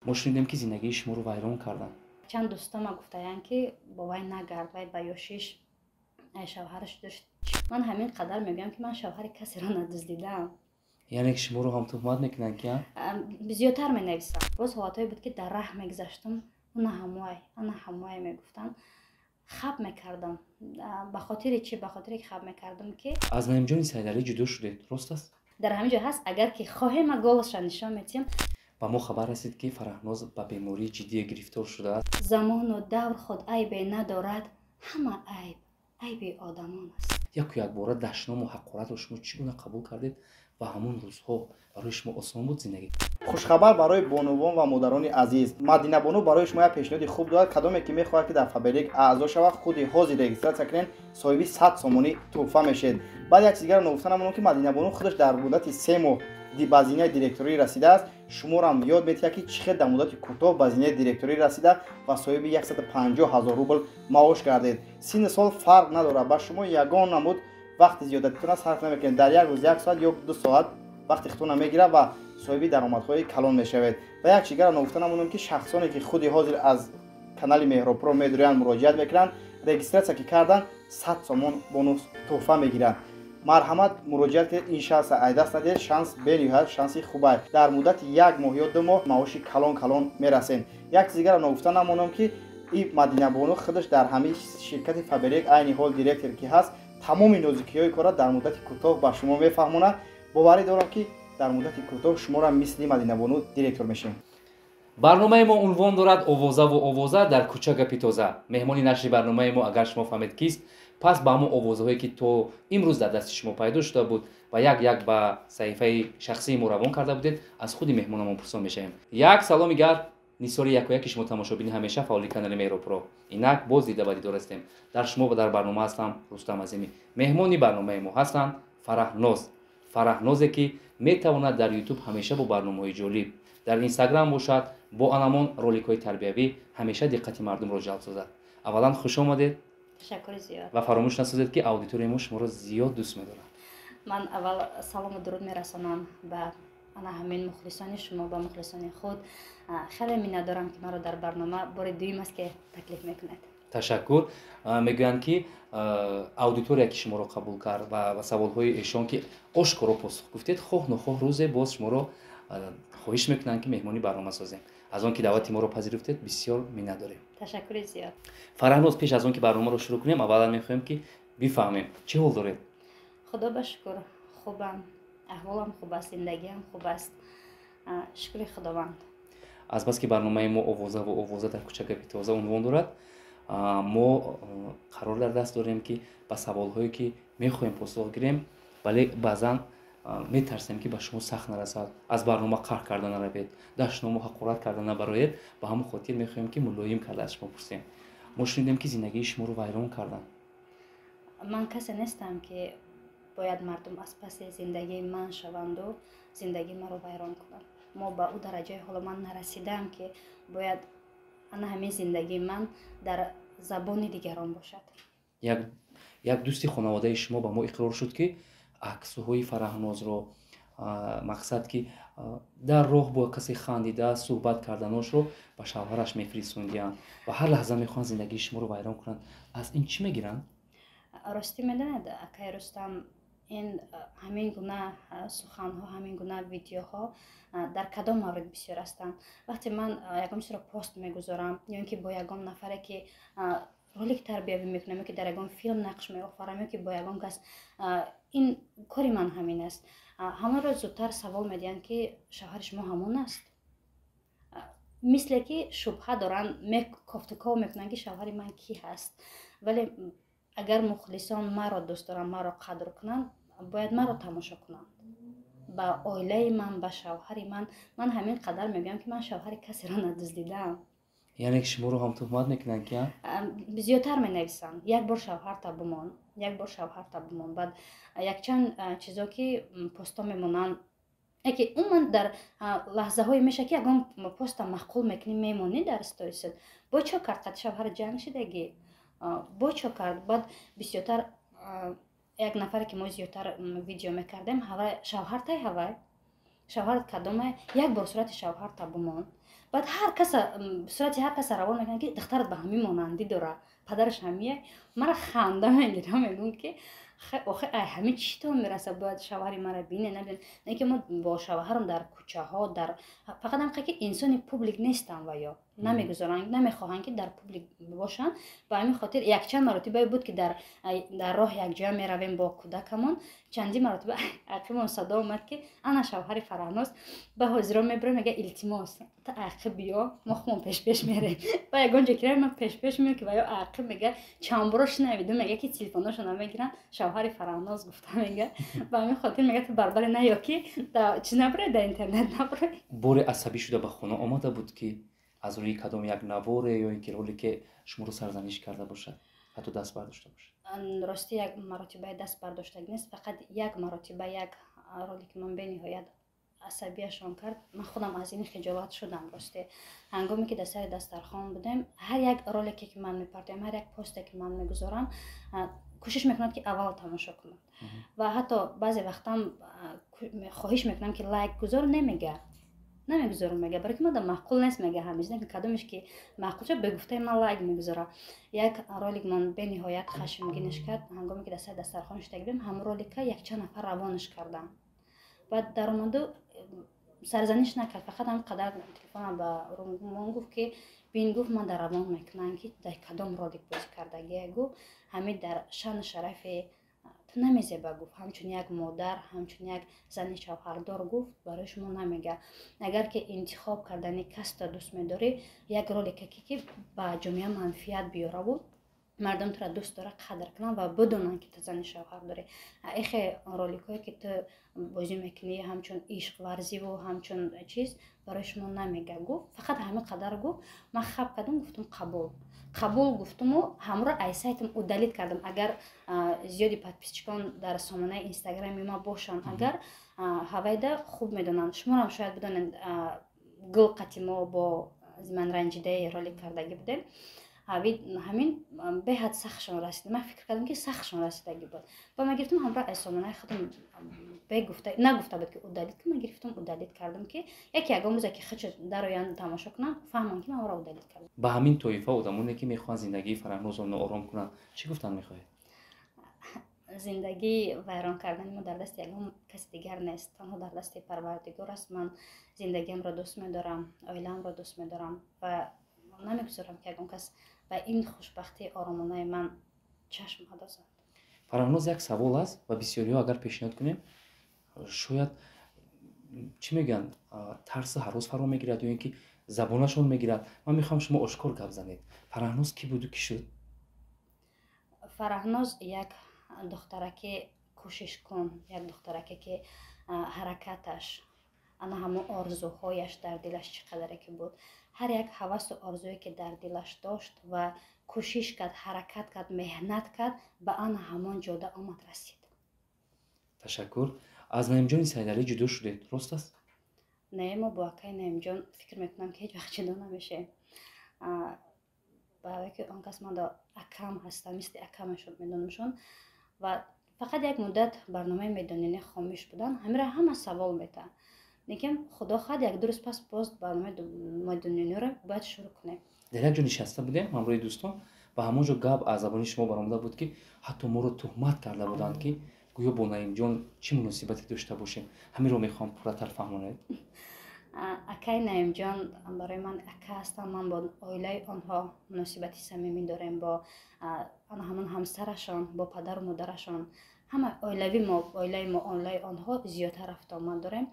Мо шунидем, ки зиндагии шуморо вайрон карданд. Чанд дӯстома гуфтаянд, ки бо вай нагард, вай ба ёшиш шавҳараш дошт. Ман ҳамин қадар мегӯям, ки ман шавҳари касеро надуздидаам. Яъне ки шуморо ҳам туҳмат мекунанд, ки Бисёртар менависам. Боз ҳолатҳое буд, ки дар раҳ мегузаштам, ана ҳамвай, ана ҳамвай мегуфтанд, хаб мекардам. Ба хотири чӣ? Ба хотире ки хаб мекардам, ки Аз Наимҷони Сайдалӣ ҷудо шудед, рост аст? Дар ҳамин ҷо ҳаст, агар ки хоҳем, ма голосша нишон метиҳам. Ба мо хабар расид, ки Фараҳноз ба бемории ҷиддие гирифтор шудааст. Замону давр худ айбе надорад, ҳама айб айби одамон аст. Яку якбора дашному ҳақоратро шумо чӣ гуна қабул кардед ва ҳамон рӯзҳо барои шумо осон буд зиндагӣ? Хушхабар барои бонувон ва модарони азиз: Мадинабону барои шумо як пешниҳоди хуб дорад. Кадоме ки мехоҳад, ки дар Фаберлик аъзо шавад, худи ҳозир регистрация кунед, соҳиби 100 сомонӣ тӯҳфа мешед. Баъд як чиз дигаро ногуфта намонам, ки Мадинабону худаш дар муддати 3 моҳ ба зинаи директорӣ расидааст. Шуморам ёд метиҳад, ки чӣ хел дар муддати кӯтоҳ ба зинаи директорӣ расида ва соҳиби 150 ҳазор рубл маош гардед. Синну сол фарқ надорад, ба шумо ягон намуд вақти зиёдатитона сарф намекунед. Дар як рӯз як соат ё 2 соат вақти худтона мегирад ва соҳиби даромадҳои калон мешавед. Ва як чизгаро ногуфта намонам, ки шахсоне ки худи ҳозир аз канали Меҳробпро медурянд, муроҷиат мекунанд, регистрация ки карданд, 100 сомон бонус тӯҳфа мегиранд. Марҳамат, муроҷиат кунед, ин шанса ай даст надиҳед. Шанс бениҳоят шанси хубай. Дар муддати як моҳ ё 2 моҳ маоши калон калон мерасед. Як чиз дигаро ногуфта намонам, ки и Мадинабону худаш дар ҳамин ширкати Фаберлик айни ҳол директор ки ҳаст, тамоми нозукиҳои кора дар муддати кӯтоҳ ба шумо мефаҳмонад. Боварӣ дорам, ки дар муддати кӯтоҳ шуморо мисли Мадинабону директор мешем. Барномаи мо унвон дорад «Овозаву овоза, дар кӯча гапи тоза». Меҳмони нашри барномаи мо, агар шумо фаҳмед кист, пас ба ҳамон овозаҳое, ки то имрӯз дар дасти шумо пайдо шуда буд ва як як ба саҳифаи шахсии мо равон карда будед, аз худи меҳмонамон пурсон мешавем. Як саломи гарм нисори якояки шумо, тамошобини ҳамеша фаъоли канали Меҳробпро. Инак боз дида ба дидор ҳастем. Дар шумо дар барнома ҳастам Рустам Азимӣ. Меҳмони барномаи мо ҳастанд Фараҳноз, Фараҳнозе, ки метавонад дар Ютуб ҳамеша бо барномаҳои ҷолиб, дар Инстаграм бошад, бо анамон роликҳои тарбиявӣ ҳамеша диққати мардумро ҷалб созад. Аввалан, хуш омадед. Ташаккури зиёд. Ва фаромӯш насозед, ки аудиторияи мо шуморо зиёд дӯст медорад. Ман аввал салому дуруд мерасонам ба ана ҳамин мухлисони шумо, ба мухлисони худ. Хеле миннатдорам, ки маро дар барнома бори дуюм аст, ки таклиф мекунед. Ташаккур. Мегӯянд, ки аудитория, ки шуморо қабул кард ва ба саволҳои эшон, ки ошкоро посух гуфтед, хоҳ нохоҳ рӯзе боз шуморо хоҳиш мекунанд, ки меҳмони барнома созем. Аз он ки даъвати моро пазируфтед, бисёр миннатдорем. Ташаккури зиёд. Фараҳноз, пеш аз он ки барномаро шурӯъ кунем, аввалан мехоҳем, ки бифаҳмем, чӣ ҳол доред? Худо ба шукр, хубам, аҳволам хуб аст, зиндагиам хуб аст, шукри Худованд. Азбаски барномаи мо «Овозаву овоза, дар кӯча гапи тоза» унвон дорад, мо қарор дар даст дорем, ки ба саволҳое, ки мехоҳем, посух гирем, вале баъзан метарсем, ки ба шумо сахт нарасад, аз барнома қаҳр карда наравед, дашному ҳақорат карда набароед. Ба ҳамон хотир мехоҳем, ки мулоим карда аз шумо пурсем. Мо шунидем, ки зиндагии шуморо вайрон карданд. Ман касе нестам, ки бояд мардум аз паси зиндагии ман шаванду зиндагии маро вайрон кунанд. Мо ба ӯ дараҷаи ҳоло ман нарасидаам, ки бояд ана ҳамин зиндагии ман дар забони дигарон бошад. Як дӯсти хонаводаи шумо ба мо иқрор шуд, ки аксҳои Фараҳнозро, мақсад ки дар роҳ бо касе хандида суҳбат карданошро ба шавҳараш мефиристундиянд ва ҳар лаҳза мехоҳанд зиндагии шуморо вайрон кунанд. Аз ин чӣ мегиранд? Ростӣ, медонед, акай Рустам, ин ҳамин гуна суханҳо, ҳамин гуна видеоҳо дар кадом маврид бисёр ҳастанд? Вақте ман ягон чизро пост мегузорам ё ин ки бо ягон нафаре ки ролик тарбиявӣ мекунам, ё ки дар ягон филм нақш меофарам, ё ки бо ягон кас, ин кори ман ҳамин аст, ҳамонро зудтар савол медиҳанд, ки шавҳари шумо ҳамон аст? Мисле ки шубҳа доранд, кофтуков мекунанд, ки шавҳари ман кӣ ҳаст. Вале агар мухлисон маро дӯст доранд, маро қадр кунанд, бояд маро тамошо кунанд. Ба оилаи ман, ба шавҳари ман, ман ҳамин қадар мегӯям, ки ман шавҳари касеро надуздидаам. Яъне ки шуморо ҳам туҳмат мекунанд, ки Бисёртар менависанд: як бор шавҳарта бумон, як бор шавҳарта бумон. Баъд якчанд чизо, ки посто мемонанд, яке умуман дар лаҳзаҳое мешавад, ки ягон поста маъқул мекунӣ, мемонӣ дар сторисат: бо чо кард, қад шавҳар ҷанг шидагӣ, бо чо кард. Баъд бисёртар як нафаре, ки мо зиёдтар видео мекардем, шавҳартай, ҳавай шавҳарат кадомай, як бор сурати шавҳарта бумон. Баъд ҳар каса сурати ҳар каса равон мекунад, ки духтарат ба ҳамин монандӣ дора, падараш ҳамия. Мара ханда мегирам, мегӯм, ки охи, ай ҳамин читон мераса, бояд шавҳари мара бине, набине. Не ки мо бо шавҳарам дар кӯчаҳо, дар фақат ҳам ки инсони публик нестам ва ё намегузоранд, намехоҳанд, ки дар публик бошанд. Ба ҳамин хотир якчанд маротибае буд, ки дар роҳ якҷоя меравем бо кӯдакамон. Чандин маротиба ақибон садо омад, ки ана шавҳари Фараҳноз. Ба ҳозиро мебурем, мега: «Илтимос, та ақиб биё, мо хумон пешпеш мерем». Ба ягон ҷо ки ман пешпеш меём, ки ва ё ақиб мега чандборо шунавиду, мега, ки телефоношо намегиранд, шавҳари Фараҳноз гуфта мега. Ба ҳамин хотир мега: «Ту барбаре наё, ки чи набуред, дар интернет набуред». Боре асабӣ шуда ба хона омада буд, ки аз рӯи кадом як наворе ё ин ки ролике шуморо сарзаниш карда бошад, ҳатто даст бардошта бошад? Ростӣ, як маротибаи даст бардоштагӣ нест. Фақат як маротиба як ролики ман бениҳоят асабияшон кард. Ман худам аз ин хиҷолат шудам. Ростӣ, ҳангоме ки дар сари дастархон будем, ҳар як ролике ки ман мепартоям, ҳар як посте ки ман мегузорам, кӯшиш мекунад, ки аввал тамошо кунад. Ва ҳатто баъзе вақтам хоҳиш мекунам, ки лайк гузор, немега, намегузорам, мега, барои ки мада маъқул нест, мега. Ҳамеша кадомеш ки маъқул шуд, бе гуфтаи ман лайк мегузора. Як ролик ман бениҳоят хашмгинаш кард. Ҳангоме ки дар сари дастархон шида будем, ҳамон ролика якчанд нафар равонаш кардам. Баъд даромаду сарзаниш накард, фақат ҳам қадар телефонам ба румон гуфт, ки бин, гуфт, ман дар равон мекунам, ки дар кадом ролик бозӣ кардагия. Гуфт, ҳамин дар шаъну шарафи ту намезеба, гуфт, ҳамчун як модар, ҳамчун як зани шавҳардор, гуфт, барои шумо намега. Агар ки интихоб кардани касто дӯст медорӣ, як ролике ки ба ҷомеа манфиат биёраву мардум тура дӯст дора, қадр кунанд ва бидонанд, ки ту зани шавҳар дорӣ. Ихе роликҳое ки ту бозӣ мекунӣ, ҳамчун ишқварзиву ҳамчун чиз, барои шумо намега, гуфт. Фақат ҳамин қадар гуфт. Ман хаб кардам, гуфтум: «Қабул, қабул», гуфтуму ҳамро ай сайтам удалить кардам. Агар зиёди подписчикон дар сомонаи Инстаграми ма бошанд, агар ҳавайда хуб медонанд, шуморам шояд бидонед, гул қати мо бо ман ранҷидаи ролик кардагӣ будем. Ҳамин беҳад сахтшон расид. Ман фикр кардам, ки сахтшон расидагӣ буд, ба ман гирифтам ҳамроҳ аз сомонаи худам, бегуфта нагуфта буд, ки удалить ки ман гирифтам, удалить кардам, ки яке ягон рӯзе ки хичо дароянд, тамошо кунанд, фаҳманд, ки ман ӯро удалить кардам. Ба ҳамин тоифа одамоне, ки мехоҳанд зиндагии Фараҳнозро ноором кунанд, чӣ гуфтан мехоҳед? Зиндагии вайрон кардани мо дар дасти ягон каси дигар нест, танҳо дар дасти Парвардигор аст. Ман зиндагиамро дӯст медорам, оилаамро дӯст медорам ва намегузорам, ки ягон кас ба ин хушбахтии оромонаи ман чашм адозад. Фараҳноз, як савол аст ва бисёриҳо агар пешниҳод кунем, шояд, чӣ мегӯянд, тарсу ҳарос фаро мегирад ё ин ки забонашон мегирад. Ман мехоҳам шумо ошкор гап занед: Фараҳноз кӣ буду кӣ шуд? Фараҳноз як духтараке кӯшишкун, як духтараке, ки ҳаракаташ, ана ҳамон орзуҳояш дар дилаш чӣ қадаре ки буд, ҳар як ҳавасу орзуе ки дар дилаш дошт ва кӯшиш кард, ҳаракат кард, меҳнат кард, ба ана ҳамон ҷода омад, расид. Ташаккур. Аз Наимҷони Сайдалӣ ҷудо шудед, рост аст? Не, мо бо акаи Наимҷон, фикр мекунам, ки ҳеҷ вақт ҷудо намешем, барое ки он кас манда акам ҳастам, мисли акамашон медонамшон. Ва фақат як муддат барномаи медонине хомӯш будан, ҳамира ҳама савол метаҳад. Лекин, худо хоҳад, як-ду рӯз пас боз барномаи медониниро бояд шурӯъ кунем. Дар як ҷо нишаста будем ҳамроҳи дӯстон ва ҳамон ҷо гап аз забони шумо баромада буд, ки ҳатто моро туҳмат карда буданд, ки гӯё бо Наимҷон чӣ муносибате дошта бошем. Ҳаминро мехоҳам пурратар фаҳмонед. Акаи Наимҷон барои ман ака ҳастанд. Ман бо оилаи онҳо муносибати самимӣ дорем, бо ҳамон ҳамсарашон, бо падару модарашон, ҳама оилави мо, оилаи мо, оилаи онҳо зиёдтар рафтуомад дорем.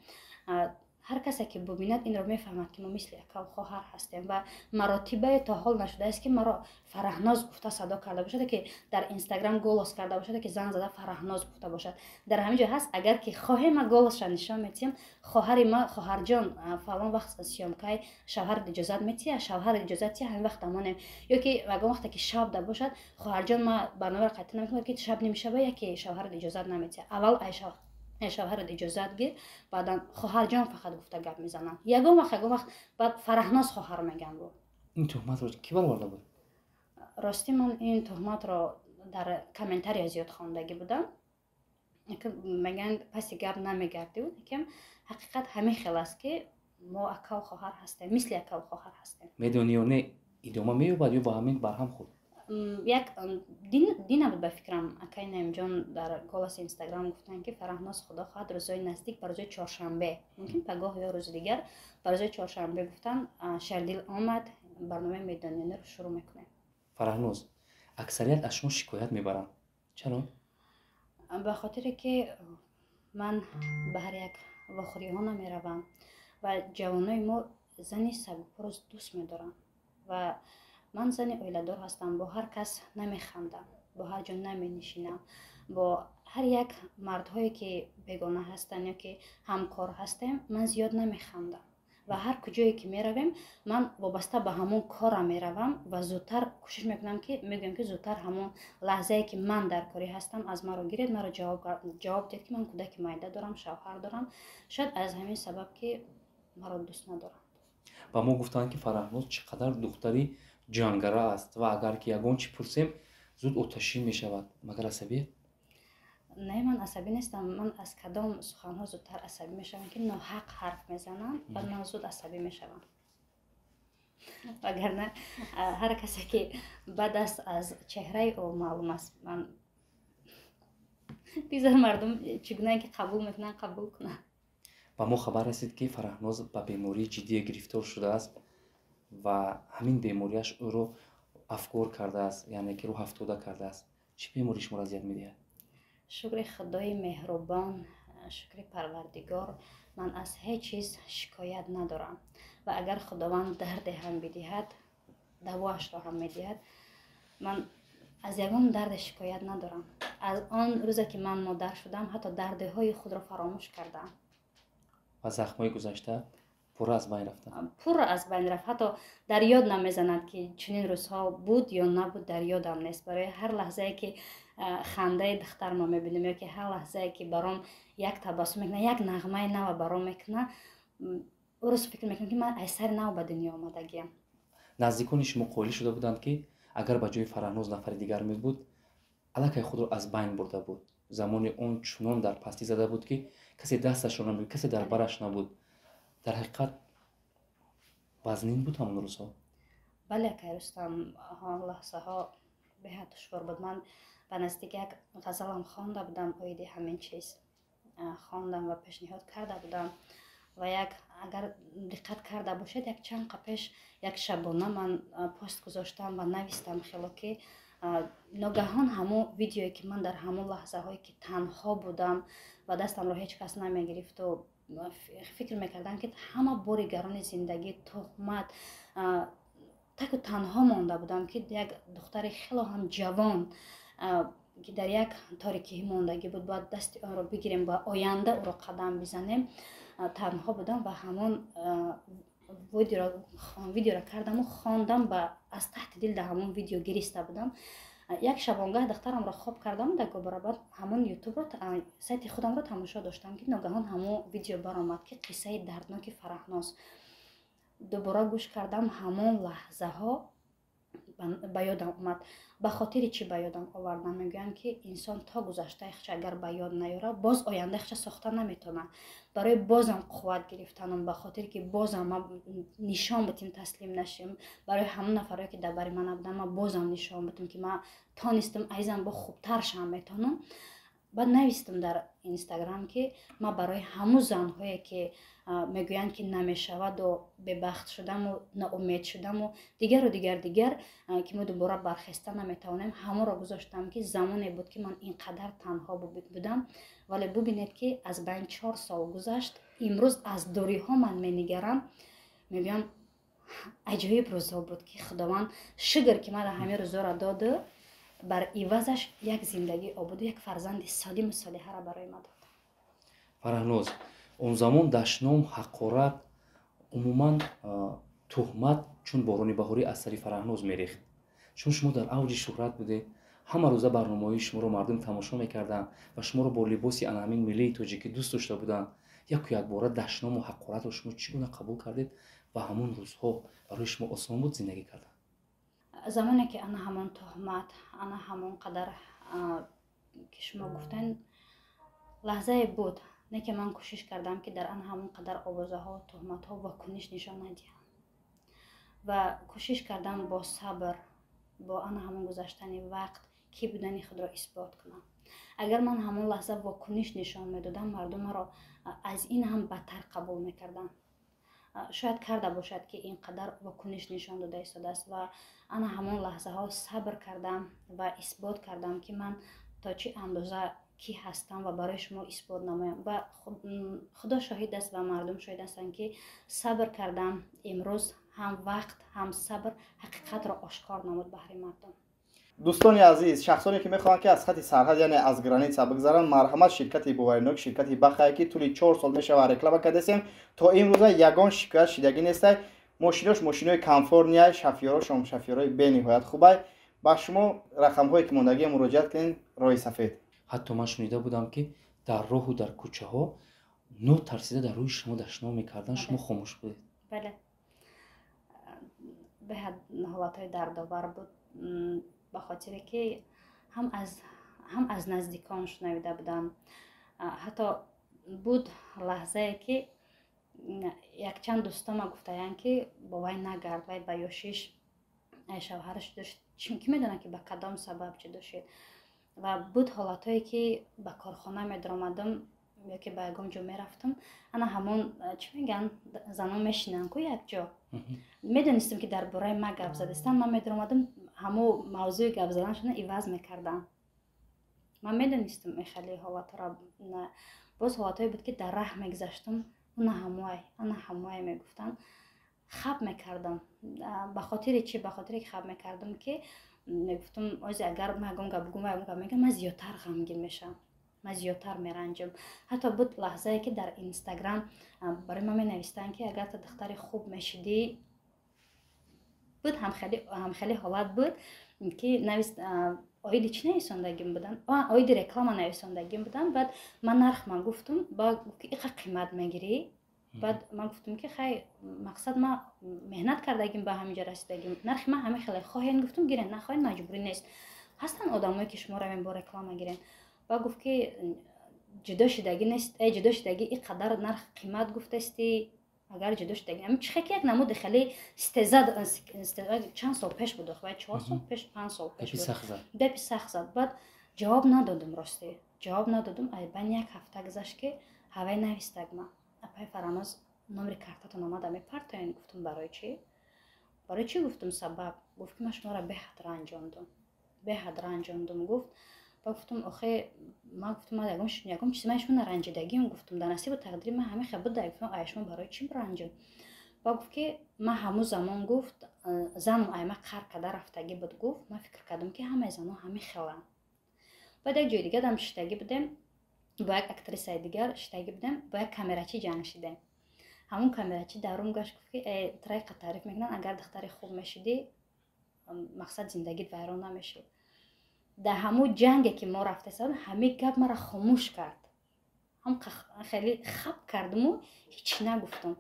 Ҳар касе ки бубинад, инро мефаҳмад, ки мо мисли акаву хоҳар ҳастем. Ва маротибае то ҳол нашудааст, ки маро Фараҳноз гуфта садо карда бошад, ки дар Инстаграм голос карда бошад, ки занг зада Фараҳноз гуфта бошад. Дар ҳамин ҷо ҳаст, агар ки хоҳем, ма голосша нишон метиҳам: «Хоҳари ма, хоҳарҷон, фалон вақт съёмкаи, шавҳарат иҷозат метиҳа, шавҳарат иҷозат тиҳа, ҳамин вақт амонем». Ё ки ягон вақте ки шаб да бошад: «Хоҳарҷон, ма барномаро қатъӣ намекунам, ки шаб нимшаба, яке шавҳарат иҷозат наметиҳа, аввал ай шавҳарат иҷозат гир, баъдан». Хоҳарҷон фақат гуфта гап мезанам. Ягон вақт баъд Фараҳноз хоҳар меган бу. Ин туҳматро кӣ бароварда буд? Ростӣ, ман ин туҳматро дар комментария зиёд хондагӣ будам. Мегӯянд, паси гап намегардӣ, лекин ҳақиқат ҳамин хел аст, ки Мо акаву хоҳар ҳастем, мисли акаву хоҳар ҳастем. Медонӣ ё не, идома меёбад ё ба ҳамин барҳам хӯрд? Як дина буд, ба фикрам, акай Наимҷон дар голоси Инстаграм гуфтанд, ки Фараҳноз, худо хоҳад, рӯзҳои наздик, ба рӯзои чоршанбе, мумкин пагоҳ ё рӯзи дигар, ба рӯзои чоршанбе гуфтанд, Шердил омад, барномаи Медониёнеро шурӯъ мекунем. Фараҳноз, аксарият аз шумо шикоят мебаранд, чаро? Ба хотире ки ман ба ҳар як вохӯриҳо намеравам ва ҷавонои мо зани сабукпӯро дӯст медоранд ва ман зани оиладор ҳастам. Бо ҳар кас намехандам, бо ҳар ҷо наменишинам, бо ҳар як мардҳое ки бегона ҳастанд ё ки ҳамкор ҳастем, ман зиёд намехандам ва ҳар куҷое ки меравем, ман вобаста ба ҳамон кора меравам ва зудтар кӯшиш мекунам, ки мегӯям, ки зудтар ҳамон лаҳзае ки ман дар корӣ ҳастам, аз маро гиред, маро ҷавоб диҳед, ки ман кӯдаки майда дорам, шавҳар дорам. Шояд аз ҳамин сабаб ки маро дӯст надоранд. Ба мо гуфтанд, ки Фараҳноз чӣ қадар духтари ҷангара аст ва агар ки ягон чӣ пурсем, зуд оташин мешавад. Магар асабие? Не, ман асабӣ нестам. Ман аз кадом суханҳо зудтар асабӣ мешавам? Ки ноҳақ ҳарф мезанам, баъд ман зуд асабӣ мешавам. Вагарна ҳар касе ки бад аст, аз чеҳраи ӯ маълум аст. Ман бигзор мардум чӣ гунае ки қабул мекунанд, қабул кунанд. Ба мо хабар расид, ки Фараҳноз ба бемории ҷиддие гирифтор шудааст ва ҳамин бемориаш ӯро афгор кардааст, яъне ки рӯҳафтода кардааст. Чӣ беморӣ шуморо азият медиҳад? Шукри Худои меҳрубон, шукри Парвардигор, ман аз ҳеҷ чиз шикоят надорам ва агар Худованд дарде ҳам бидиҳад, давоашро ҳам медиҳад. Ман аз ягон дарде шикоят надорам. Аз он рӯзе ки ман модар шудам, ҳатто дардҳои худро фаромӯш кардам. Ва захмҳои гузашта пурра аз байн рафтанд? Пурра аз байн рафт. Ҳатто дар ёд намезанад, ки чунин рӯзҳо буд ё набуд, дар ёдам нест. Барои ҳар лаҳзае ки хандаи духтармо мебинем ё ки ҳар лаҳзае ки баром як табассум мекунад, як нағмаи нава баром мекунад, ӯ рӯз фикр мекунам, ки ман аз сари нав ба дунё омадагиам. Наздикони шумо қоилӣ шуда буданд, ки агар ба ҷои Фараҳноз нафари дигар мебуд, аллакай худро аз байн бурда буд. Замони он чунон дар пастӣ зада буд, ки касе дасташро намегирифт, касе дар бараш набуд. Дар ҳақиқат вазнин буд ҳамон рӯзҳо? Бале, акай Рустам, он лаҳзаҳо беҳад душвор буд. Ман ба наздик як ғазалам хонда будам, оиди ҳамин чиз хондам ва пешниҳод карда будам. Ва як, агар диққат карда бошед, як чанд қа пеш як шабона ман пост гузоштам ва навистам хело, ки ногаҳон ҳамон видеое ки ман дар ҳамон лаҳзаҳое ки танҳо будам ва дастамро ҳеҷ кас намегирифту фикр мекардам, ки ҳама бори гарони зиндагӣ, туҳмат, таку танҳо монда будам, ки як духтари хело ҳам ҷавон, ки дар як торикӣ мондагӣ буд, бояд дасти онро бигирем ва оянда ӯро қадам бизанем, танҳо будам ва ҳамон видеоро кардаму хондам ва аз таҳти дил дар ҳамон видео гириста будам. Як шабонгаҳ духтарамро хоб кардам, дар гобарабад ҳамон Ютубро, сайти худамро тамошо доштам, ки ногаҳон ҳамон видео баромад, ки қиссаи дардноки Фараҳноз. Дубора гӯш кардам, ҳамон лаҳзаҳо ба ёдам омад. Ба хотири чӣ ба ёдам овардам? Мегӯям, ки инсон то гузаштаи худша агар ба ёд наёрад, боз ояндаи худша сохта наметавонад. Барои бозам қувват гирифтанам, ба хотире ки бозам ма нишон битим, таслим нашим, барои ҳамон нафарое ки дар бари ман набудам, ма бозам нишон битим, ки ман тонистам айзам бо хубтар шам метавонам. Баъд навистам дар Инстаграм, ки ман барои ҳамун занҳое ки мегӯянд, ки намешаваду бебахт шудаму ноумед шудаму дигару дигар дигар, ки мо дубора бархеста наметавонем, ҳамонро гузоштам, ки замоне буд, ки ман ин қадар танҳо будам, вале бубинед, ки аз байн 4 сол гузашт. Имрӯз аз дуриҳо ман менигарам, мегӯям, аҷоиб рӯзҳо буд, ки Худованд шукр, ки мара ҳамин рӯзҳоро доду бар ивазаш як зиндагии ободу як фарзанди солиму солиҳаро барои ма дод. Фараҳноз, он замон дашном, ҳақорат, умуман туҳмат чун борони баҳорӣ аз сари Фараҳноз мерехт, чун шумо дар авҷи шӯҳрат будед, ҳама рӯза барномаҳои шуморо мардум тамошо мекарданд ва шуморо бо либоси ана ҳамин миллии тоҷикӣ дӯст дошта буданд. Яку якбора дашному ҳақоратро шумо чӣ гуна қабул кардед ва ҳамон рӯзҳо барои шумо осон буд зиндагӣ кардан? Замоне ки ана ҳамон туҳмат, ана ҳамон қадар ки шумо гуфтен, лаҳзае буд. Не ки ман кӯшиш кардам, ки дар ан ҳамон қадар овозаҳо, туҳматҳо вокуниш нишон надиҳам ва кӯшиш кардам бо сабр, бо ана ҳамон гузаштани вақт кӣ будани худро исбот кунам. Агар ман ҳамон лаҳза вокуниш нишон медодам, мардум маро аз ин ҳам бадтар қабул мекарданд. Шояд карда бошад, ки ин қадар вокуниш нишон дода истодааст. Ва ана ҳамон лаҳзаҳо сабр кардам ва исбот кардам, ки ман то чӣ андоза кӣ ҳастам ва барои шумо исбот намоям. Ва Худо шоҳид аст ва мардум шоҳид ҳастанд, ки сабр кардам. Имрӯз ҳам вақт, ҳам сабр ҳақиқатро ошкор намуд баҳри мардум. Дӯстони азиз, шахсоне ки мехоҳанд, ки аз хати сарҳад, яъне аз граница бигзаранд, марҳамат, ширкати боваринок, ширкати Бахае, ки тӯли 4 сол мешавад реклама кардасем, то имрӯза ягон шикоят шидагӣ нестай. Мошинош мошинои комфортный, шофёрошон шофёрои бениҳоят хубай. Ба шумо рақамҳое ки мондагӣ муроҷиат кунед. Роҳи сафед. Ҳатто ман шунида будам, ки дар роҳу дар кӯчаҳо нотарсида дар рӯи шумо дашном мекарданд, шумо хомӯш будед. Бале, беҳад ҳолатҳои дардовар буд, ба хотире ки ҳам аз наздикон шунавида будам. Ҳатто буд лаҳзае, ки якчанд дӯстома гуфтаянд, ки бо вай нагард, вай ба ёшиш шавҳараш дошт, ки медонад, ки ба кадом сабаб чӣ дошед. Ва буд ҳолатҳое, ки ба корхона медаромадам ё ки ба ягон ҷо мерафтам, ана ҳамон, чӣ мегӯянд, занон мешинанд ку якҷо, медонистам, ки дар бораи ма гап задастанд. Ман медаромадам, ҳамо мавзӯи гап заданашона иваз мекардам. Ман медонистам хеле ҳолатҳоро. Боз ҳолатҳое буд, ки дар раҳ мегузаштам, уна ҳамуай, ана ҳамуай мегуфтанд, хаб мекардам. Ба хотири чӣ? Ба хотире ки хаб мекардам, ки мегуфтам, ози агар ман ягон гап бугум, ягон гап мегӯям, ман зиёдтар ғамгин мешавам, ман зиёдтар меранҷам. Ҳатто буд лаҳзае, ки дар Инстаграм барои ман менавистанд, ки агар ту духтари хуб мешидӣ. Буд ҳамхеле ҳолат буд, ки навист, оиди чӣ нависондагим буданд, оиди реклама нависондагим буданд. Баъд ман нарх ман гуфтум, ба гуфт, ки иқа қимат мегирӣ. Баъд ман гуфтум, ки хай, мақсад, ман меҳнат кардагим, ба ҳаминҷо расидагим, нархи ман ҳамин хеле, хоҳен, гуфтум, гирен, нахоҳен, маҷбурӣ нест, ҳастанд одамое, ки шумо равен бо реклама гирен. Ба гуфт, ки ҷудо шудагӣ нест, э ҷудо шудагӣ и қадар нарх қимат гуфтасти, агар ҷудо шудагӣ ами чихе, ки як намуди хеле стеза. Чанд сол пеш буд, вай 4 сол пеш, 5 сол пеш. Гапи сахт зад. Баъд ҷавоб надодум, ростӣ ҷавоб надодум. Айбан як ҳафта гузашт, ки ҳавай навистаг ма: «Апай Фараноз, номери картатон омада, мепартоен?» Гуфтум: «Барои чӣ? Барои чӣ?» Гуфтум: «Сабаб?» Гуфт, ки ман шуморо беҳад ранҷондум, беҳад ранҷондум, гуфт. Ба гуфтум: «Охе, ман гуфтум, ман ягон чиз, ман шумо наранҷидагим, гуфтум, дар насибу тақдири ман ҳамин хел буда, гуфтум, ай шумо барои чӣ ранҷон?» Ба гуфт, ки ман ҳамун замон, гуфт, занам айма қар карда рафтагӣ буд, гуфт, ман фикр кардам, ки ҳамаи занон ҳамин хеланд. Баъд як ҷои дигар дам шиштагӣ будем, бо як актрисаи дигар шиштагӣ будем, бо як камерачӣ ҷанг шидем. Ҳамун камерачӣ дарум гашт, гуфт, ки трайқа таъриф мекунанд, агар духтари хуб мешидӣ, мақсад, зиндагит вайрон намешуд. Дар ҳамун ҷанге, ки мо рафтесадем, ҳамин гап маро хомӯш кард. Ҳам хеле хаб кардуму ҳеҷ нагуфтум.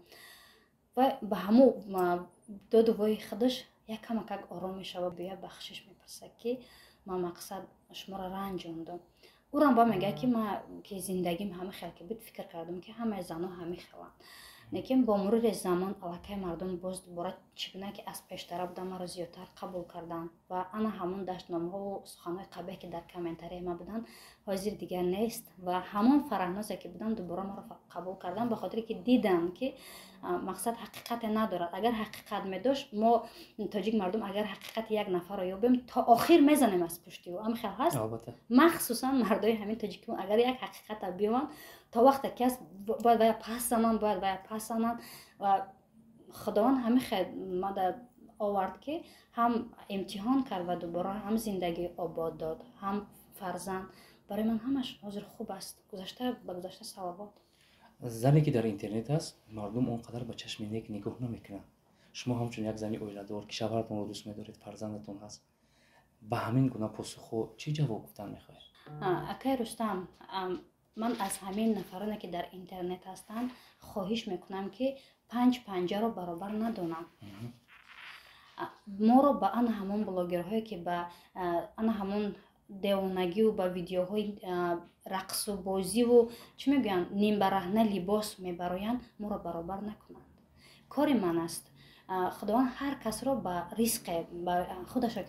Ва ба ҳамун доду вои худаш як камакак ором мешава, бия бахшиш мепурсад, ки ман, мақсад, шуморо ранҷондум. Урам ба мегӯяд, ки ман ки зиндагим ҳама хел ки буд, фикр кардам, ки ҳамаи занон ҳамин хеланд. Лекин бо мурури замон аллакай мардум боз дубора чӣ гуна ки аз пештара буданд, маро зиёдтар қабул карданд. Ва ана ҳамон даштномҳову суханҳои қабеҳ, ки дар комментарияи ман буданд, ҳозир дигар нест. Ва ҳамон Фараҳнозе, ки буданд, дубора маро қабул карданд, ба хотире ки диданд, ки мақсад, ҳақиқате надорад. Агар ҳақиқат медошт, мо тоҷик мардум агар ҳақиқати як нафарро ёбем, то охир мезанем аз пушти ӯ. Ами хел ҳаст, махсусан мардои ҳамин тоҷики, агар як ҳақиқата биёванд, то вақте ки аст, бояд вая пас зананд, бояд вая пас зананд. Ва Худованд ҳамин хел мада овард, ки ҳам имтиҳон кард ва дубора ҳам зиндагӣ обод дод, ҳам фарзанд барои ман. Ҳамаш ҳозир хуб аст, гузашта ба гузашта салавот. Зане, ки дар интернет аст, мардум он қадар ба чашми нек нигоҳ намекунанд. Шумо ҳамчун як зани оиладор, ки шавҳаратонро дӯст медоред, фарзандатон ҳаст, ба ҳамин гуна посухҳо чӣ ҷавоб гуфтан мехоҳед? Акай Рустам, ман аз ҳамин нафароне, ки дар интернет ҳастанд, хоҳиш мекунам, ки панҷ панҷаро баробар надонанд. Моро ба ана ҳамон блогерҳое, ки ба ана ҳамон девонагию ба видеоҳои рақсу бозиву, чӣ мегӯянд, нимбараҳна либос мебароянд, моро баробар накунанд. Кори ман аст. Худованд ҳар касро ба ризқе худаша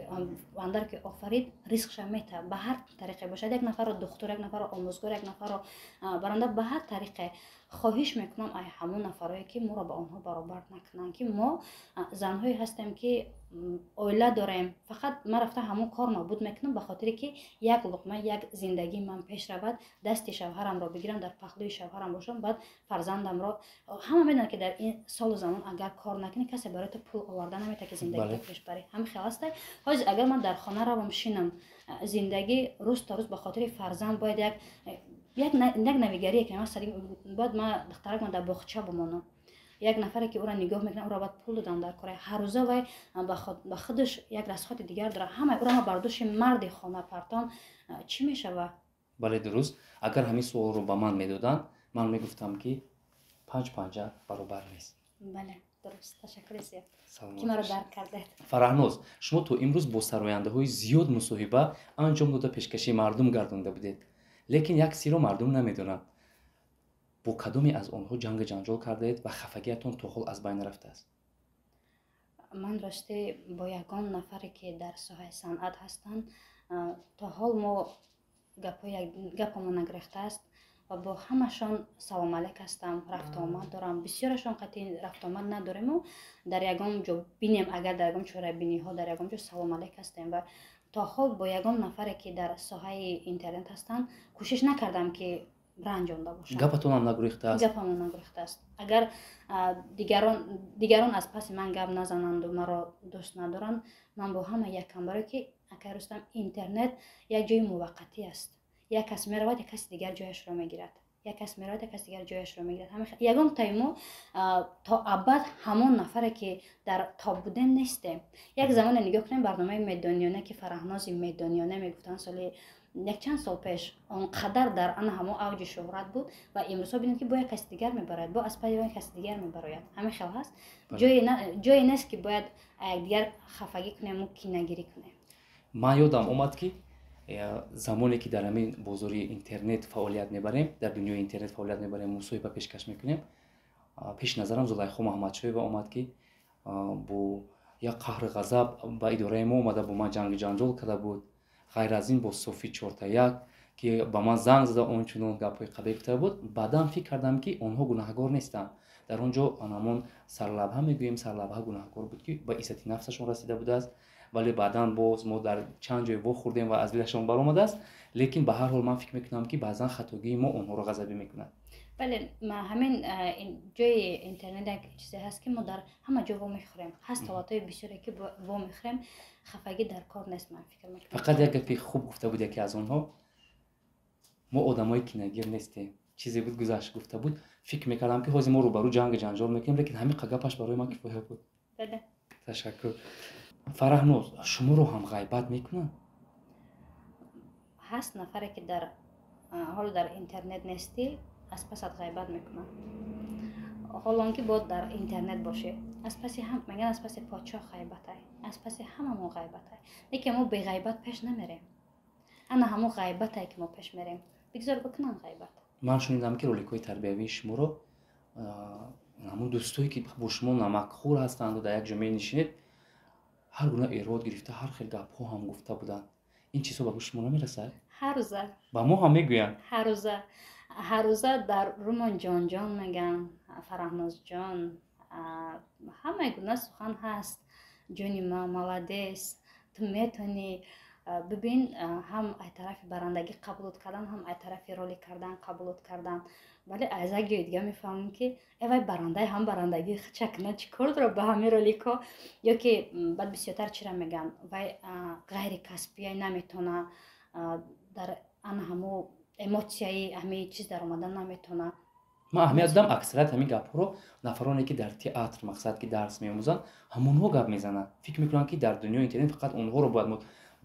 андар ки офарид, ризқша метаҳад, ба ҳар тариқе бошад: як нафарро духтур, як нафарро омӯзгор, як нафарро баранда, ба ҳар тариқе. Хоҳиш мекунам ай ҳамон нафарое, ки моро ба онҳо баробар накунанд, ки мо занҳое ҳастем, ки оила дорем. Фақат ман рафта ҳамон кор нобуд мекунам, ба хотире ки як луқма, як зиндагии ман пеш равад, дасти шавҳарамро бигирам, дар паҳлӯи шавҳарам бошам, баъд фарзандамро. Ҳама медонанд, ки дар ин солу замон агар кор накунӣ, касе барои ту пул оварда наметавад, ки зиндагито пеш барӣ. Ҳамин хел аста. Ҳозир агар ман дар хона равам шинам, зиндагӣ рӯз то рӯз ба хотири фарзанд бояд як навигарие ки бояд ман духтаракман дар боғча бимонам, як нафаре ки ӯро нигоҳ мекунад, ӯро бояд пул додам дар кора. Ҳаррӯза вай ба худаш як расходи дигар дорад. Ҳамаи ӯро ма бар дӯши марди хона партон, чӣ мешавад? Бале, дуруст. Агар ҳамин суолро ба ман медоданд, ман мегуфтам, ки панҷ панҷа баробар нест. Бале, дуруст. Ташаккури зиёд, ки маро дарк кардед. Фараҳноз, шумо то имрӯз бо сарояндаҳои зиёд мусоҳиба анҷом дода, пешкаши мардум гардонда будед, лекин як сирро мардум намедонанд: бо кадоме аз онҳо ҷангу ҷанҷол кардаед ва хафагиятон то ҳол аз байн нарафтааст? Ман ростӣ бо ягон нафаре, ки дар соҳаи санъат ҳастанд, то ҳол мо гапамон нагирифтааст ва бо ҳамашон салом алек ҳастам, рафтуомад дорам. Бисёрашон қатъи рафтуомад надорему дар ягон ҷо бинем, агар дар ягон чорабиниҳо, дар ягон ҷо салом алек ҳастем. Ва то ҳол бо ягон нафаре, ки дар соҳаи интернет ҳастанд, кӯшиш накардам, ки ранҷонда бошам. Гапатонам нагурехтааст? Гапамон нагурехтааст. Агар дигарон аз паси ман гап назананду маро дӯст надоранд, ман бо ҳама якам, барое ки, акай Рустам, интернет як ҷои муваққатӣ аст. Як кас меравад, як каси дигар ҷояшро мегирад, як кас меравад, як каси дигар ҷояшро мегирад. Ягон таи мо то абад ҳамон нафаре, ки дар тоб будем, нестем. Як замоне нигоҳ кунем, барномаи Медониёна, ки Фараҳнози Медониёна мегуфтанд, соли якчанд сол пеш он қадар дар ана ҳамон авҷи шӯҳрат буд ва имрӯзҳо бинем, ки бо як каси дигар мебарояд, бо аз пайи як каси дигар мебарояд. Ҳамин хел ҳаст. Ҷое нест, ки бояд якдигар хафагӣ кунему кинагирӣ кунем. Ман ёдам омад, ки замоне ки дар ҳамин бозори интернет фаъолият мебарем, дар дунёи интернет фаъолият мебарем, мусоҳиба пешкаш мекунем, пеши назарам Зулайхо Маҳамадшоева омад, ки бо як қаҳру ғазаб ба идораи мо омада, бо ман ҷангу ҷанҷол карда буд. Ғайр аз ин, бо Софи чортаяк, ки ба ман занг зада, ончунон гапҳои қабеҳ гуфта буд. Баъдан фикр кардам, ки онҳо гунаҳгор нестанд. Дар он ҷо ҳамон сарлавҳа мегӯем, сарлавҳа гунаҳгор буд, ки ба иззати нафсашон расида будааст. Вале баъдан боз мо дар чанд ҷой вохӯрдем ва аз дилашон баромадааст. Лекин ба ҳар ҳол ман фикр мекунам, ки баъзан хатогии мо онҳоро ғазабӣ мекунад. Бале, ҳамин ҷои интернет як чизе ҳаст, ки мо дар ҳама ҷо вомехӯрем. Ҳаст ҳолатҳои бисёре, ки вомехӯрем. Хафагӣ дар кор нест, ман фикр мекунам. Фақат як гапи хуб гуфта буд яке аз онҳо: «Мо одамои кинагир нестем». Чизе буд, гузашт, гуфта буд. Фикр мекардам, ки ҳозир мо рӯбарӯ ҷангу ҷанҷол мекунем, лекин ҳамин гапаш барои ман кифоя буд. Ташаккур. Фараҳноз, шуморо ҳам ғайбат мекунанд? Ҳаст нафаре, ки дар ҳоло дар интернет нестӣ, аз пасат ғайбат мекунад, ҳолон ки бод дар интернет бошӣ. Аз паси ҳам мегӯянд, аз паси подшоҳ ғайбатай, аз паси ҳамамон ғайбатай. Лекин мо беғайбат пеш намерем. Ана ҳамон ғайбатай, ки мо пеш мерем. Бигзор бикунанд ғайбат. Ман шунидам, ки роликҳои тарбиявии шуморо ҳамон дӯстое, ки бо шумо намакхӯр ҳастанду дар як ҷо менишинед, ҳар гуна эрод гирифта, ҳар хел гапҳо ҳам гуфта буданд. Ин чизҳо ба гӯши шумо намерасад? Ҳаррӯза. Ба мо ҳам мегӯянд. Ҳаррӯза, ҳаррӯза дар румон ҷонҷон мегӯянд, Фараҳнозҷон, ҳамаи гуна сухан ҳаст. Ҷони ма, молодец, ту метавонӣ. Бибин, ҳам ай тарафи барандагӣ қабулот кардан, ҳам ай тарафи ролик кардан қабулот кардан. Вале аз як ҷои дига мефаҳмам, ки э вай барандай ҳам барандагӣ чакна чӣ кор дорад ба ҳамин роликҳо? Ё ки баъд бисёртар чира мегӯянд: вай ғайри касбия, наметавона, дар ана ҳамо эмоцияи ҳамин чиз даромадан наметавона. Ман аҳамият додам, аксарият ҳамин гапҳоро нафароне, ки дар театр, мақсад, ки дарс меомӯзанд, ҳамонҳо гап мезананд. Фикр мекунанд, ки дар дунёи интернет фақат онҳоро бояд мо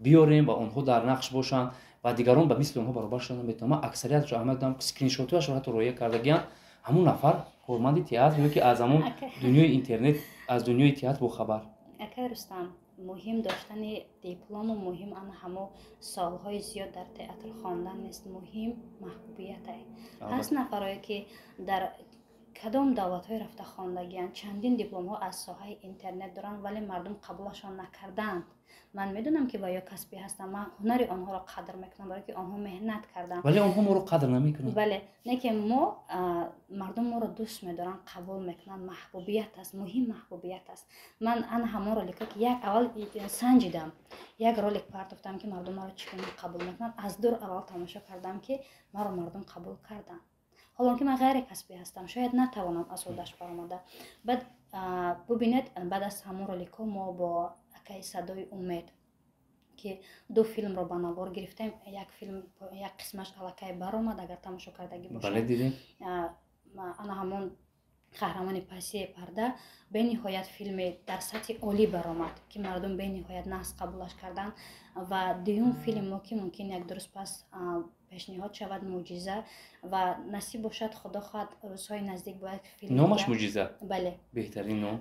биёрем ва онҳо дар нақш бошанд ва дигарон ба мисли онҳо баробар шуда наметавонанд. Ман аксариятшо аҳамият додам, скриншотҳояшро ҳатто роя кардагианд. Ҳамон нафар корманди театр ё ки аз ҳамон дунёи интернет, аз дунёи театр бохабар. Акай Рустам. Муҳим доштани диплому, муҳим ана ҳамо солҳои зиёд дар театр хондан нест, муҳим маҳбубиятай. Ҳаст нафарое, ки дар кадом давлатҳое рафта хондагианд, чандин дипломҳо аз соҳаи интернет доранд, вале мардум қабулашон накардаанд. Ман медонам, ки ва ё касбӣ ҳастанд, ман ҳунари онҳоро қадр мекунам, барое ки онҳо меҳнат карданд. Вале онҳо моро қадр намекунанд. Бале, не ки мо, мардум моро дӯст медоранд, қабул мекунанд. Маҳбубият аст муҳим, маҳбубият аст. Ман ана ҳамон ролика, ки як аввал санҷидам, як ролик партофтам, ки мардум маро чӣ гуна қабул мекунанд. Аз дур аввал тамошо кардам, ки маро мардум қабул карданд, ҳолон ки ман ғайрикасбӣ ҳастам, шояд натавонам аз ҳудаш баромада. Баъд бубинед, баъд аз ҳамон роликҳо мо бо акаи Садои Умед, ки ду филмро ба навор гирифтем, як филм як қисмаш аллакай баромад, агар тамошо кардагӣ бошад, ана ҳамон «Қаҳрамони паси парда» бениҳоят филме дар сатҳи олӣ баромад, ки мардум бениҳоят нағз қабулаш карданд. Ва дуюм филм мо, ки мумкин як ду рӯз пас пешниҳод шавад, «Мӯъҷиза», ва насиб бошад, худо хоҳад, рӯзҳои наздик бояд филм. Номаш «Мӯъҷиза»? Бале. Беҳтарин ном.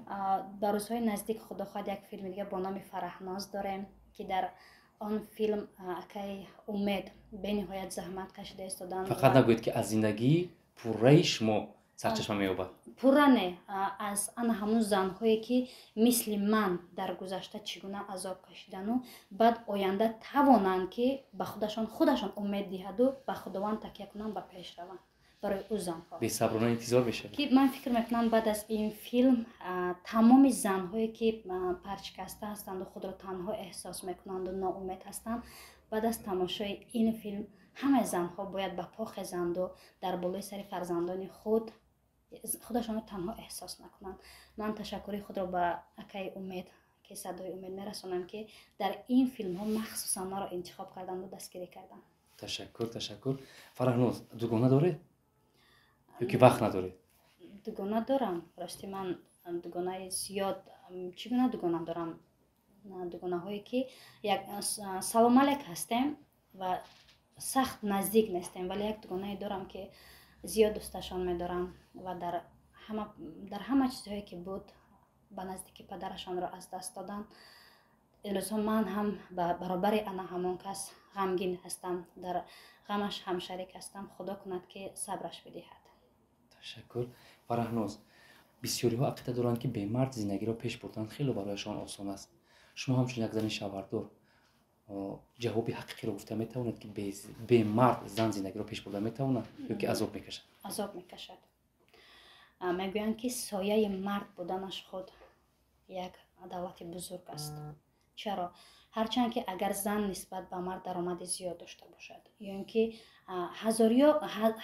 Ба рӯзҳои наздик, худо хоҳад, як филми дига бо номи «Фараҳноз» дорем, ки дар он филм акаи Умед бениҳоят заҳмат кашида истоданд. Фақат нагӯед, ки аз зиндагии пурраи шумо сарчашма меёбад. Пурра не, аз ана ҳамун занҳое, ки мисли ман дар гузашта чӣ гуна азоб кашидану баъд оянда тавонанд, ки ба худашон худашон умед диҳаду ба Худованд такя кунанд, ба пеш раванд, барои ӯ занҳо. Бесаброна интизор мешавед. Ки ман фикр мекунам, баъд аз ин филм тамоми занҳое, ки парчикаста ҳастанду худро танҳо эҳсос мекунанду ноумед ҳастанд, баъд аз тамошои ин филм ҳамаи занҳо бояд ба по хезанду дар болои сари фарзандони худ худашонро танҳо эҳсос накунанд. Ман ташаккури худро ба акаи Умед, ки Садои Умед, мерасонам, ки дар ин филмҳо махсусан маро интихоб карданду дастгирӣ карданд. Ташаккур, ташаккур. Фараҳноз, дугона доред ё ки вақт надоред? Дугона дорам. Рости, ман дугонаи зиёд, чӣ гуна дугона дорам, дугонаҳое, ки як салом алек ҳастем ва сахт наздик нестем, вале як дугонае дорам, ки зиёд дӯсташон медорам ва дар ҳама чизҳое, ки буд, ба наздики падарашонро аз даст доданд. Имрӯзҳо ман ҳам ба баробари ана ҳамон кас ғамгин ҳастам, дар ғамаш ҳамшарик ҳастам. Худо кунад, ки сабраш бидиҳад. Ташаккур, Фараҳноз. Бисёриҳо ақида доранд, ки бемард зиндагиро пеш бурдан хеле барояшон осон аст. Шумо ҳамчун як зани шавҳардор ҷавоби ҳақиқиро гуфта метавонед, ки бемард зан зиндагиро пеш бурда метавонад ё ки азоб мекашад? Азоб мекашад. Мегӯянд, ки сояи мард буданаш худ як давлати бузург аст. Чаро? Ҳарчанд ки агар зан нисбат ба мард даромади зиёд дошта бошад ё ин ки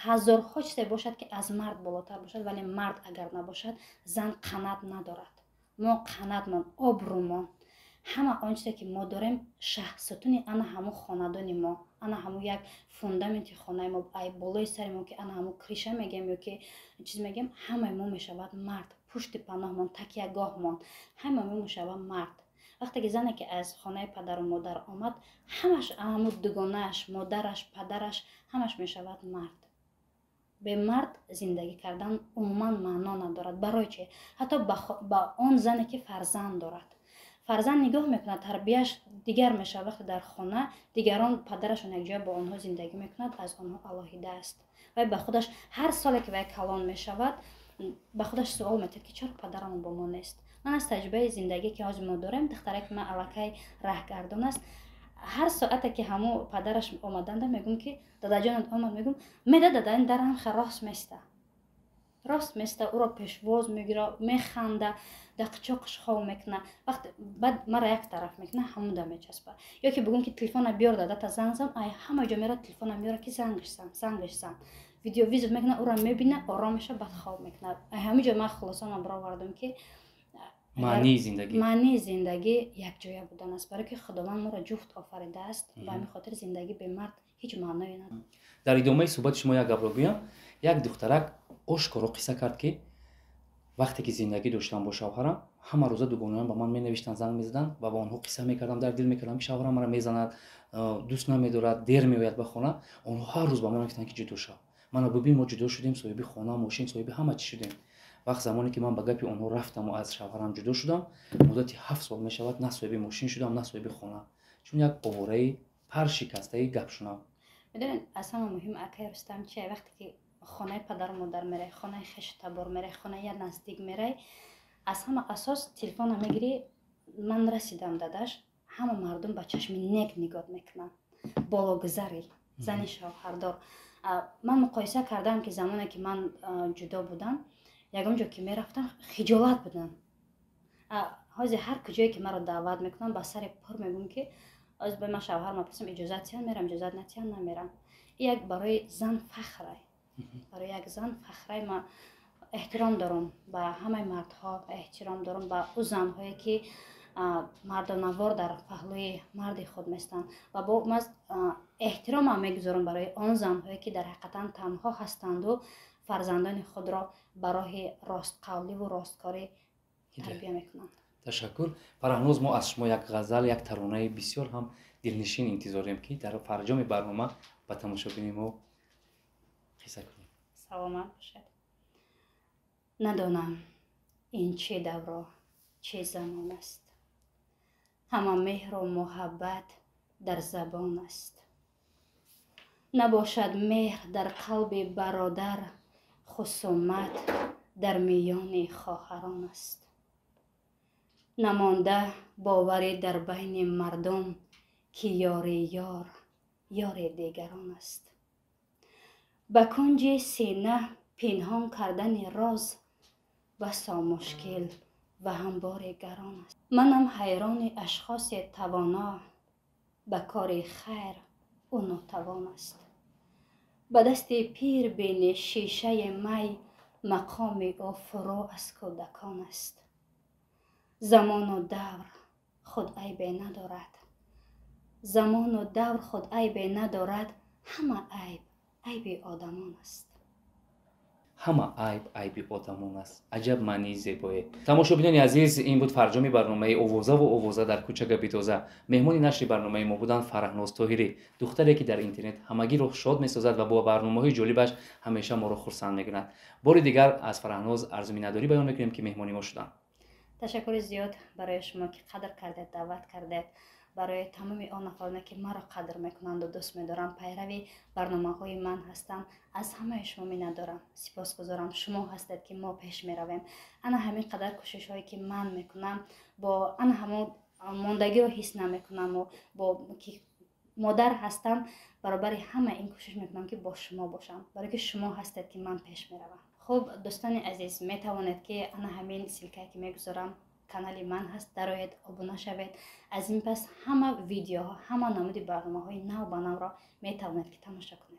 ҳазорҳо чизе бошад, ки аз мард болотар бошад, вале мард агар набошад, зан қанат надорад. Мо қанатмон, обрӯмон, ҳама он чизе, ки мо дорем, шаҳсутуни ана ҳамун хонадони мо, ана ҳамун як фундаменти хонаи мо, ай болои сари мо, ки ана ҳамун крыша мегем ё ки чиз мегем, ҳамаи мо мешавад мард, пушти паноҳмон, такягоҳмон, ҳамаи мо мешавад мард. Вақте ки зане, ки аз хонаи падару модар омад, ҳамаш, ҳамун дугонааш, модараш, падараш, ҳамаш мешавад мард. Бемард зиндагӣ кардан умуман маъно надорад. Барои чи? Ҳатто ба он зане, ки фарзанд дорад, фарзанд нигоҳ мекунад, тарбияш дигар мешавад. Вақте дар хона дигарон падарашон якҷоя бо онҳо зиндагӣ мекунад, аз онҳо алоҳида аст. Вай ба худаш ҳар соле, ки вай калон мешавад, ба худаш суол метиҳад, ки чаро падарам бо мо нест. Ман аз таҷрибаи зиндагӣ, ки ҳозир мо дорем, духтаре, ки ман аллакай раҳгардон аст, ҳар соате, ки ҳамо падараш омаданда, мегӯм, ки дадаҷонат омад, мегӯм, меда дада ин дар ҳамха рост места, рост места, ӯро пешвоз мегира, механда, дақчоқш хов мекуна. Вақт баъд мара як тараф мекуна, ҳамуда мечаспа. Ё ки бугум, ки телефона биёр, дадата занг зан, ай ҳама ҷо мера, телефона меёра, ки зангш зан, зангш зан, видеовызов мекуна, ӯро мебина, ором меша, баъд хоб мекунад. Ай ҳамин ҷо ман хулосама баровардам, ки маънии зиндагӣ маънии зиндагӣ якҷоя будан аст, барое ки Худованд моро ҷуфт офаридааст. Ба ҳамин хотир зиндагӣ бемард ҳеҷ маъное надорад. Дар идомаи суҳбати шумо як гапро гӯям. Як духтарак ошкоро қисса кард, ки вақте ки зиндагӣ доштам бо шавҳарам, ҳама рӯза дугонаам ба ман менавиштанд, занг мезаданд ва ба онҳо қисса мекардам, дар дил мекардам, ки шавҳарам маро мезанад, дӯст намедорад, дер меояд ба хона. Онҳо ҳар рӯз ба ман мегуфтанд, ки ҷудо шав, мана бубин, мо ҷудо шудем, соҳиби хона, мошин, соҳиби ҳама чиз шудем. Вақт замоне ки ман ба гапи онҳо рафтаму аз шавҳарам ҷудо шудам, муддати 7 сол мешавад, на соҳиби мошин шудам, на соҳиби хона, чун як овораи паршикастаи гапшунав. Медонед, аз ҳама муҳим, акай Рустам, чи? Вақте ки хонаи падару модар мерай, хонаи хешу табор мерай, хонаи як наздик мерай, аз ҳама асос телефона мегирӣ: «Ман расидам, дадаш». Ҳама мардум ба чашми нек нигоҳ мекунанд, бологузари зани шавҳардор. Ман муқоиса кардам, ки замоне ки ман ҷудо будам, ягон ҷо ки мерафтам, хиҷолат будам. Ҳозир ҳар куҷое ки маро даъват мекунанд, ба сари пур мегӯм, ки ҳозир ба ман шавҳар мапурсам, иҷозат тиҳанд, мерам, иҷозат натиҳанд, намерам. Як барои зан фахрай, барои як зан фахрай. Ман эҳтиром дорам ба ҳамаи мардҳо, эҳтиром дорам ба ӯ занҳое, ки мардонавор дар паҳлӯи марди худ местанд, ва бо ман эҳтиромам мегузорам барои он занҳое, ки дар ҳақиқатан танҳо ҳастанду фарзандони худро ба роҳи ростқавливу росткорӣ тарбия мекунанд. Ташаккур, Фараҳноз. Мо аз шумо як ғазал, як таронаи бисёр ҳам дилнишин интизорем, ки дар фарҷоми барнома ба тамошобини мо қисса кунем. Саломат бошед. Надонам, ин чӣ давру чӣ замон аст, ҳама меҳру муҳаббат дар забон аст. Набошад меҳр дар қалби бародар, хусумат дар миёни хоҳарон аст. Намонда боварӣ дар байни мардум, ки ёри ёр ёри дигарон аст. Ба кунҷи сина пинҳон кардани роз басо мушкил ва ҳам бори гарон аст. Манам ҳайрони ашхоси тавоно, ба кори хайр ӯ нотавон аст. Ба дасти пир бини шишаи май, мақоми ӯ фурӯ аз кӯдакон аст. Замону давр худ айбе надорад, замону давр худ айбе надорад, ҳама айб айби одамон аст. Ҳама айб айби одамон аст. Аҷаб маънии зебое! Тамошобинони азиз, ин буд фарҷоми барномаи «Овозаву овоза дар кӯча гапи тоза». Меҳмони нашри барномаи мо буданд Фараҳноз Тоҳирӣ, духтаре, ки дар интернет ҳамагиро шод месозад ва бо барномаҳои ҷолибаш ҳамеша моро хурсанд мекунад. Бори дигар аз Фараҳноз арзу миннатдорӣ баён мекунем, ки меҳмони мо шуданд. Ташаккури зиёд барои шумо, ки қадр кардед, даъват кардед. Барои тамоми он нафароне, ки маро қадр мекунанду дӯст медоранд, пайрави барномаҳои ман ҳастанд, аз ҳамаи шумо миннатдорам, сипосгузорам. Шумо ҳастед, ки мо пеш меравем. Ана ҳамин қадар кӯшишҳое, ки ман мекунам, бо ана ҳамон мондагиро ҳис намекунаму бо ки модар ҳастам, баробари ҳама ин кӯшиш мекунам, ки бо шумо бошам, барое ки шумо ҳастед, ки ман пеш меравам. Хуб, дӯстони азиз, метавонед, ки ана ҳамин ссылка е, ки мегузорам, канали ман ҳаст, дароед, обуна шавед. Аз ин пас ҳама видеоҳо, ҳама намуди барномаҳои нав ба навро метавонед, ки тамошо кунед.